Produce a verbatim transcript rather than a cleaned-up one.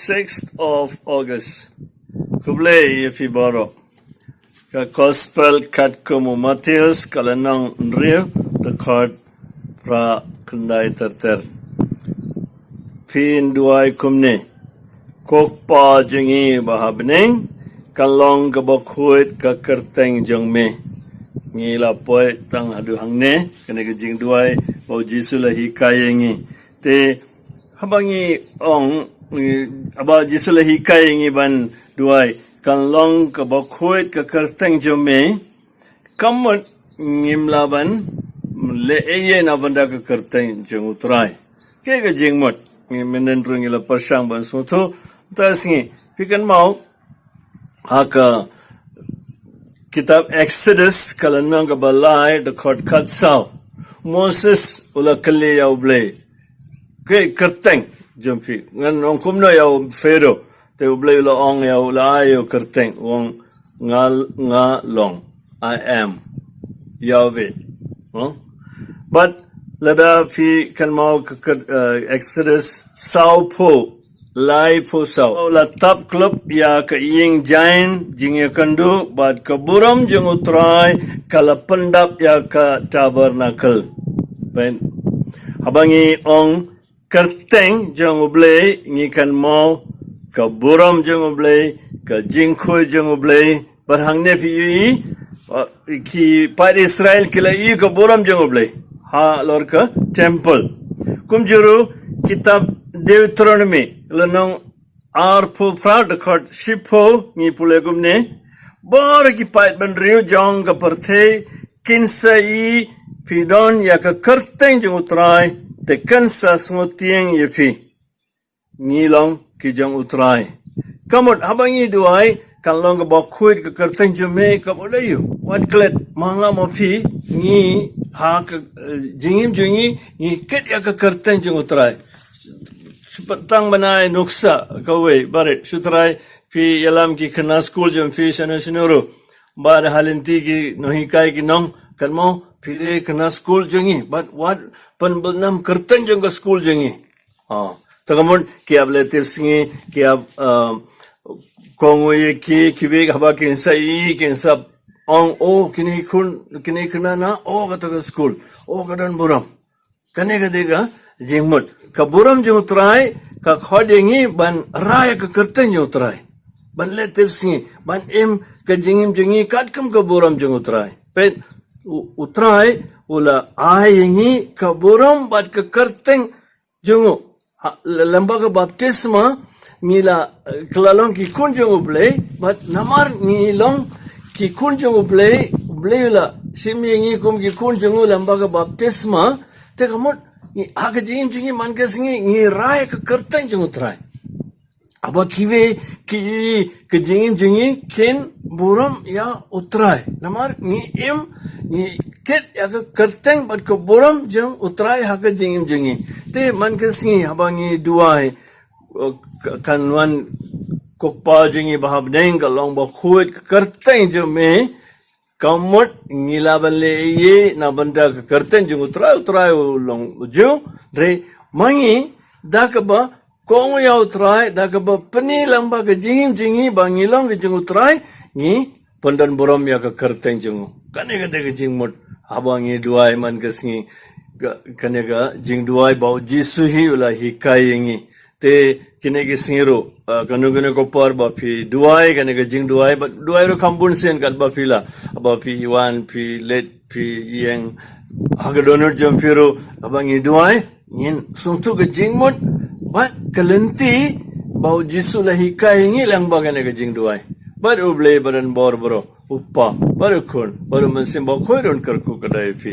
Text of August. Khublei ïa phi baroh. Ka Gospel katkum u Mathaios, ka lynnong hynriew, dkhot phra khyndai ter ter. Phin duwai kumne: Ko Kpa jong ngi ba ha bneng, kan long kaba khuid ka kyrteng jong me. Ngi la poi tang haduh hangne, kane ka jingduwai ba u Jisu u la hikai ïa ngi. Te haba ngi ong, haba u Jisu u la hikai ïa ngi ban duwai, kan long kaba khuid ka kyrteng jong me, ka mut ngim lah ban leh ei ei na bynta ka kyrteng jong u Trai. Kaei ka jingmut? Ngi mynhynnin ruh ngi la pyrshang ban sngewthuh. Te sngi, phi kynmaw, ha ka kitab Exodus, ka lynnong kaba lai, dkhot khatsaw, Moses u la kylli ïa u Blei: Kaei ka kyrteng jong phi? Ngan ong kumno ïa u Pharaoh? Te u Blei u la ong ïa u, u la ai ïa u kyrteng, u ong: Nga, nga long, I am Yahweh. Huh? Bad lada phi kynmaw ka, ka, eh, Exodus sawphew, laiphew saw: U la tap khlop ïa ka ïing jaiñ jingïakynduh bad ka burom jong u Trai ka la pyndap ïa ka tabernacle. Peit, haba ngi ong kyrteng jong u Blei, ngi kynmaw ka burom jong u Blei, ka jingkhuid jong u Blei. Bad hangne phi ïohi, uh, ki paid Israel ki la ïohi ka burom jong u Blei halor ka temple. Kumjuh ruh kitab Deuteronomy, lynnong arphew phra, dkhot shiphew, ngi pule kumne: Baroh ki paid bynriew jong ka pyrthei kin sa ïohi phi don ïa ka kyrteng jong u Trai, te kin sa sngewtieng ïa phi. Ngi long ki jong u Trai. Ka mut haba ngi duwai, kan long kaba khuid ka kyrteng jong me, ka mut aïu? Wat klet, ma nga ma phi, ngi ha ka, eh, jingim jong ngi, ngi kit ïa ka kyrteng jong u Trai. Shu pat tang ban ai nuksa kawei, barit, shu trai phi ïalam ki khynnah skul jong phi shano shano ruh. Bad ha lynti ki nonghikai ki ong, kynmaw, phi dei khynnah skul jong ngi, bad wat pynbna kyrteng jong ka skul jong ngi. Oh, te ka mut ki ïap leh tip sngi, ki ïap, um, kohnguh ïa ki, kiwei haba kin sa ïohi, kin sa ong, oh, kine khun, kine khynnah na, oh, kata ka skul, oh, ka don burom. Kane ka dei ka jingmut. Ka burom jong u Trai ka khot ïa ngi ban rai ïa ka kyrteng jong u Trai, ban leh tip sngi, ban im ka jingim jong ngi katkum ka burom jong u Trai. Peit, u, u Trai u la ai ïa ngi ka burom bad ka kyrteng jong u. Ha, l-, lyngba ka baptisma ngi la, eh, kylla long ki khun jong u Blei, bad namar ngi long ki khun jong u Blei, u Blei u la shim ïa ngi kum ki khun jong u lyngba ka baptisma. Te ka mut ngi, ha ka jingim jong ngi man ka sngi, ngi rai ka kyrteng jong u Trai. Haba kiwei ki ïohi ka jingim jong ngi, kin burom ïa u Trai. Namar ngi im, ngi kit ïa ka kyrteng bad ka burom jong u Trai ha ka jingim jong ngi. Te man ka sngi haba ngi duwai, eh, ka-, kan wan: Ko Kpa jong ngi ba ha bneng, ka long ba khuid ka kyrteng jong me, ka mut ngi lah ban leh ei ei na bynta ka kyrteng jong u Trai, u Trai u long u Jiw. Hynrei ma ngi, da kaba kohnguh ïa u Trai, da kaba pyni lyngba ka jingim jong ngi ba ngi long ki jong u Trai, ngi pyndon burom ïa ka kyrteng jong u. Kane ka dei ka jingmut haba ngi duwai man ka sngi, ka, kane ka jingduwai ba u Jisu hi u la hikai ïa ngi. Te kine ki sngi ruh, ah, kano kano ka por ba phi duwai, kane ka jingduwai, ba duwai ruh kham bun sien katba phi lah, ba phi wan, phi leit, phi ïeng ha ka dohnud jong phi ruh, haba ngi duwai, ngin sngewthuh ka jingmut bad ka lynti ba u Jisu u la hikai ïa ngi lyngba kane ka jingduwai. Bad u Blei badonbor baroh, u Kpa, bad u Khun, bad u Mynsiem Bakhuid un kyrkhu kyrdoh ïa phi.